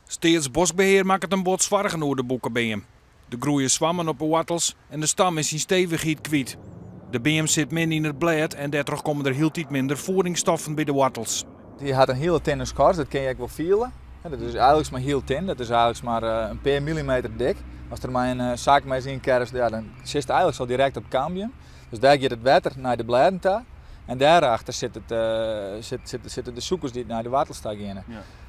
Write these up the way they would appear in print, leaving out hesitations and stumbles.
Steatsboskbehear makket him bot soargen oer de bûkebeam. Der groeie swammen op de woartels en de stam is syn stevichheid kwyt. De beam sit min yn it blêd en dêrtroch komme der hieltyd minder fiedingsstoffen by de woartels. Hy hat in hiele tinne skors, dat kinne je ek wol fiele. Dat is eigenlik mar hiel tin, dat is eigenlik mar in pear millimeter dik. Ast der mei in sakmes yn kerfst, ja, dan sitst eigenlik al direkt op it kambium. Dus dêr giet it wetter nei de blêden ta. En dêrachter sit it, sit, sit, sitte de sûkers dy't nei de woartels ta geane.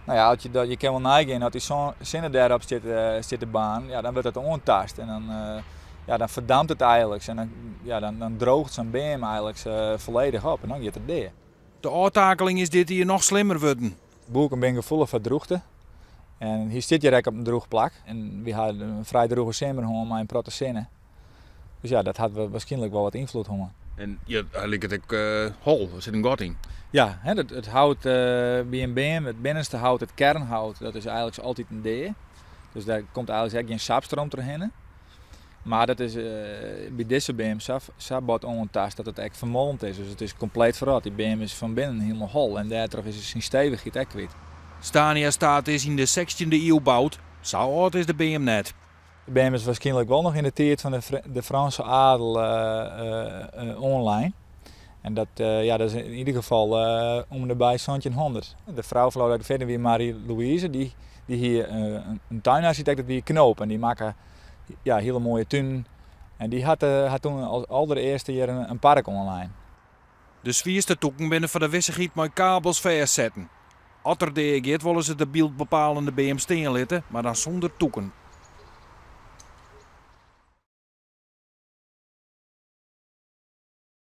No ja, as je, dat, je kinne wol neigean, as dy sinne dêrop stiet, stiet te baarnen, ja, dan wurdt dat oantaast. En dan, ja, dan ferdampt it eigenlik. En dan, ja, dan, dan droocht sa'n beam eigenlik folledich op en dan giet er dea. De ôftakeling is dit jier noch slimmer wurden. Bûken binne gefoelich foar drûchte. En hy stiet hjir ek op in drûch plak. En wy ha in frij drûge simmer hân mei in protte sinne. Dus ja, dat hat waarskynlik wol wat ynfloed hân. En ja, hy liket ek hol, der sit in gat yn. Ja, hè, it hout by in beam, it binnenste hout, it kernhout, dat is eigenlik altyd dea. Dus dêr komt eigenlik ek gjin sapstroom trochhinne. Mar dat is by dizze beam sa bot oantaast dat it ek fermolmd is. Dus it is kompleet ferrot. Dy beam is fan binnen hielendal hol en dêrtroch is er syn stevichheid ek kwyt. Stania State is yn de sechstjinde iuw boud, sa âld is de beam net. De beam is waarskynlik wol noch yn de tiid fan de Frânske adel oanlein. En dat, ja, dat is yn ieder gefal om en by santjinhûndert. De frou fan Lodewijk XIV wie Marie Louise, dy hie in tuinarsjitekt, dat wie Knoop. En dy makke ja, hiele moaie tunen. En dy hat hat toen as alderearste hjir in park oanlein. De swierste tûken binne foar de wissichheid mei kabels fêstsetten. As er dea giet wolle se de byldbepalende beam stean litte, mar dan sûnder tûken.